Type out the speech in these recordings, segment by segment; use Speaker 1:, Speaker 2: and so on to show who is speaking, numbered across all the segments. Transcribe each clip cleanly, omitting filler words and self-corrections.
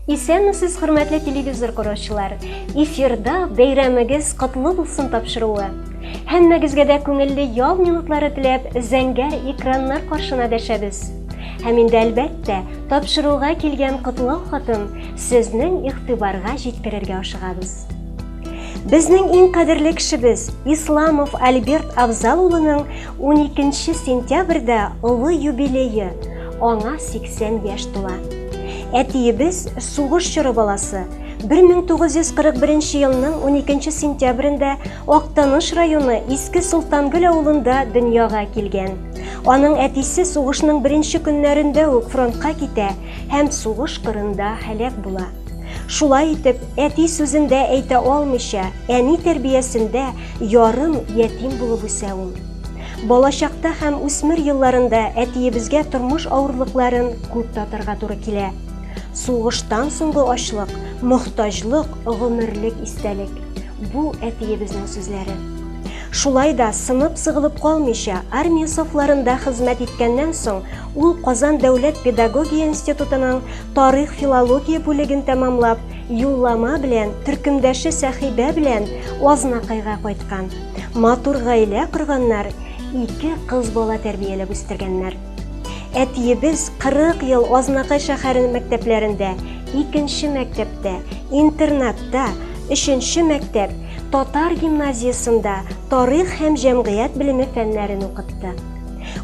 Speaker 1: Исәнмесез, хөрмәтле телевизор караучылар! Эфирда Бәйрәмегез котлы булсын тапшыруы. Һәммәгезгә дә күңелле ял минутлары теләп, зәңгәр экраннар каршына дәшәбез. Һәм инде әлбәттә, тапшыруга килгән котлау хатын сезнең игътибарга җиткерергә ашыгабыз. Безнең иң кадерле кешебез Исламов Альберт Авзал улының 12 сентябрьдә олы юбилее, аңа 80 яшь тула. Әтиебез сугыш чоры баласы. 1941 елның 12 сентябрендә Актаныш районы Иске Солтангөл авылында дөньяга килгән. Аның әтисе сугышның беренче көннәрендә үк фронтка китә һәм сугыш кырында һәлак була. Шулай итеп, әти сүзен дә әйтә алмыйча, әни тәрбиясендә ярым ятим булып үсә ул. Балачакта һәм үсмер елларында әтиебезгә тормыш авырлыкларын күп татырга туры килә. Сугыштан соңгы ачлык, мохтаҗлык, гомерлек истәлек. Бу әтиебезнең сүзләре. Шулай да сынып-сыгылып калмыйча, армия сафларында хезмәт иткәннән соң, ул Казан дәүләт педагогия институтының тарих-филология бүлеген тәмамлап, юллама белән төркемдәше Сәхибә белән Азнакайга кайткан. Матур гаилә корганнар, ике кыз бала тәрбияләп үстергәннәр. Әтиебез 40 ел Азнакай шәһәре мәктәпләрендә, икенче мәктәптә, интернатта, өченче мәктәп, татар гимназиясендә тарих һәм җәмгыять белеме фәннәрен укытты.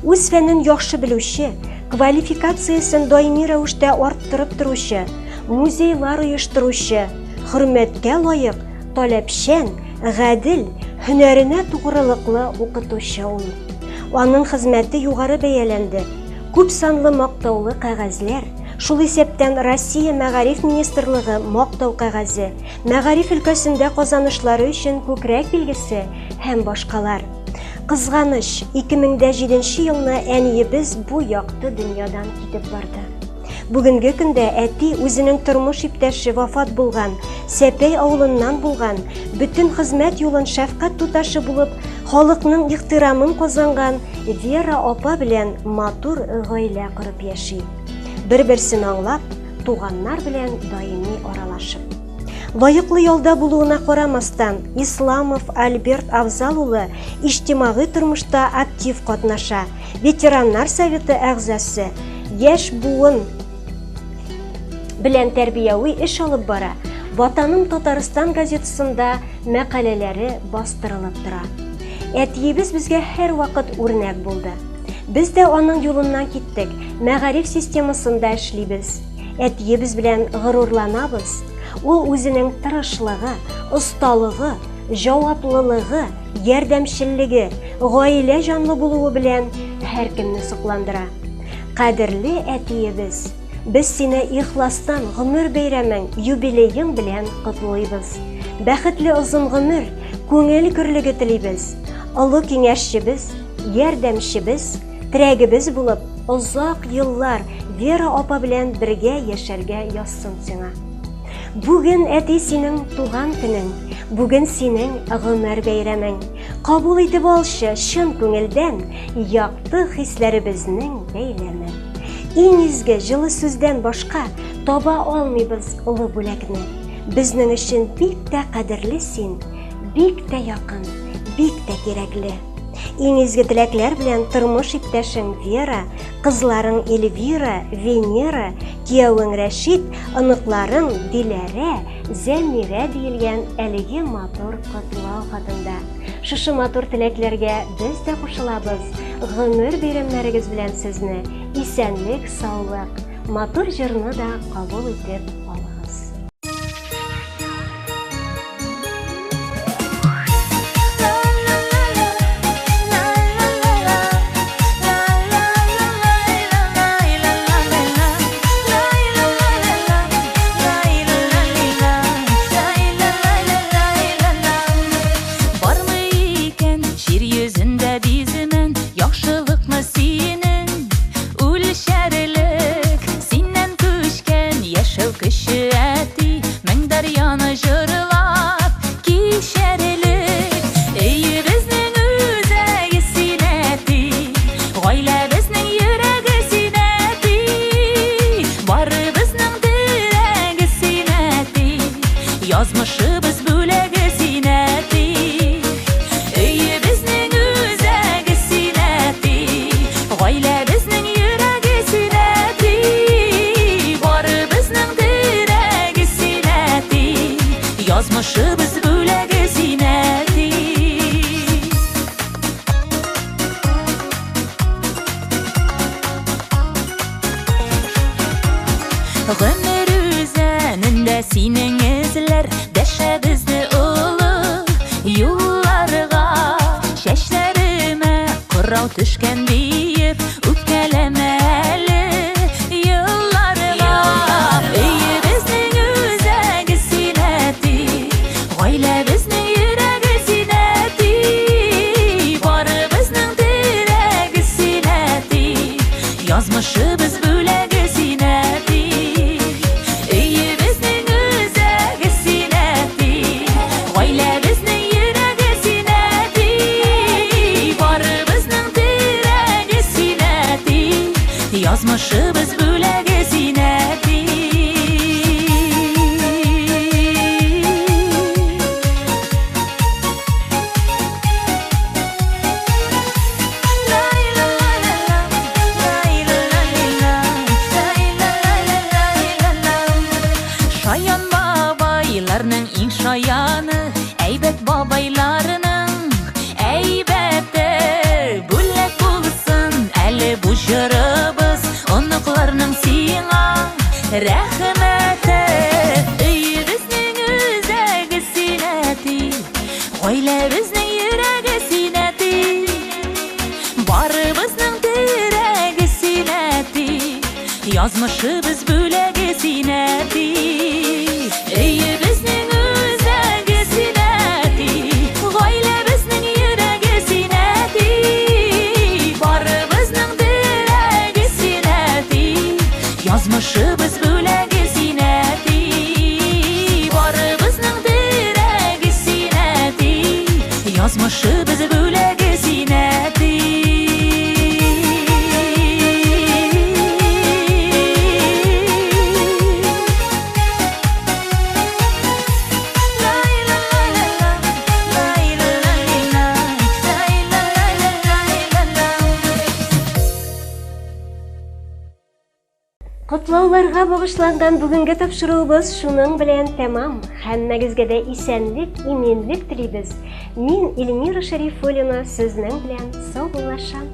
Speaker 1: Үз фәнен яхшы белүче, квалификациясен даими рәвештә арттырып торучы, музейлар оештыручы, хөрмәткә лаек, таләпчән, гадел, һөнәренә тугрылыклы укытучы ул. Аның хезмәте югары бәяләнде. Күп санлы мактаулы кәгазьләр, шул исәптән Россия Мәгариф министрлыгы мактау кәгазе, мәгариф өлкәсендә казанышлары өчен күкрәк билгесе һәм башкалар. Кызганыч, 2007 елны әниебез бу якты дөньядан китеп барды. Бүгенге көндә әти үзенең тормыш иптәше вафат булган, Сәпәй авылыннан булган, бөтен хезмәт юлын шәфкать туташы булып, халыкның ихтирамын казанган Вера апа белән матур гаилә корып яши. Бер-берсен аңлап, туганнар белән даими аралашып. Лаеклы ялда булуына карамастан, Исламов Альберт Авзал улы иҗтимагый тормышта актив катнаша, ветераннар советы әгъзасы, яшь буын белән тәрбияви эш алып бара, Ватаным Татарстан газетасында мәкаләләре бастырылып тора. Әтиебез безгә һәрвакыт үрнәк булды. Без дә аның юлыннан киттек, мәгариф системасында эшлибез. Әтиебез белән горурланабыз. Ул үзенең тырышлыгы, осталыгы, җаваплылыгы, ярдәмчеллеге, гаилә җанлы булуы белән һәркемне сокландыра. Кадерле әтиебез, без сине ихластан гомер бәйрәмең, юбилеең белән котлыйбыз. Бәхетле озын гомер, күңел көрлеге телибез. Олы киңәшчебез, ярдәмчебез, терәгебез булып, озак еллар Вера апа белән бергә яшәргә язсын сиңа. Бүген, әти, синең туган көнең, бүген синең гомер бәйрәмең. Кабул итеп алчы чын күңелдән якты хисләребезнең бәйләме. Иң изге җылы сүздән башка таба алмыйбыз олы бүләкне. Безнең өчен бик тә кадерле син, бик тә якын, бик тә кирәкле. Иң изге теләкләр белән тормыш иптәшең Вера, кызларың Эльвира, Венера, киявең Рәшит, оныкларың Диләрә, Зәмирә диелгән әлеге матур котлау хатында. Шушы матур теләкләргә без дә кушылабыз. Гомер бәйрәмнәрегез белән сезне исәнлек, саулык, матур җырны да кабул итеп алыгыз.
Speaker 2: Бармы икән җир йөзендә биземен яхшылыкны синең үлчәрлек синнән күчкән яшәү көче. Гомер үзәнендә синең эзләр Дәшә безне олы юлларга. Чәчләремә кырау төшкән диеп, Үпкәләмә әле елларга. Өебезнең үзәге син, әти, Гаиләбезнең йөрәге син, әти, Барыбызның терәге син, әти, Язмышыбыз бүләге син, әти. Өебезнең үзәге син, әти, Гаиләбезнең йөрәге син, әти, Барыбызның терәге син, әти, Язмышыбыз бүләге син, әти. Шаян бабайларның иң шаяны, әйбәт бабайларның әйбәте. Бүләк булсын әле бу җырыбыз, оныкларның сиңа рәхмәте. Өебезнең үзәге син, әти, гаиләбезнең йөрәге син, әти, барыбызның терәге син, әти, язмышыбыз бүләге син, әти. Өебезнең үзәге син, әти, гаиләбезнең йөрәге син, әти, барыбызның терәге син, әти, язмышыбыз бүләге син, әти, барыбызның терәге син, әти, язмышыбыз бүләге син, әти.
Speaker 1: Котлауларга багышланган бүгенге тапшыруыбыз шуның белән тәмам. Һәммәгезгә дә исәнлек, иминлек телибез. Мин Эльмира Шәрифуллина сезнең белән саубуллашам.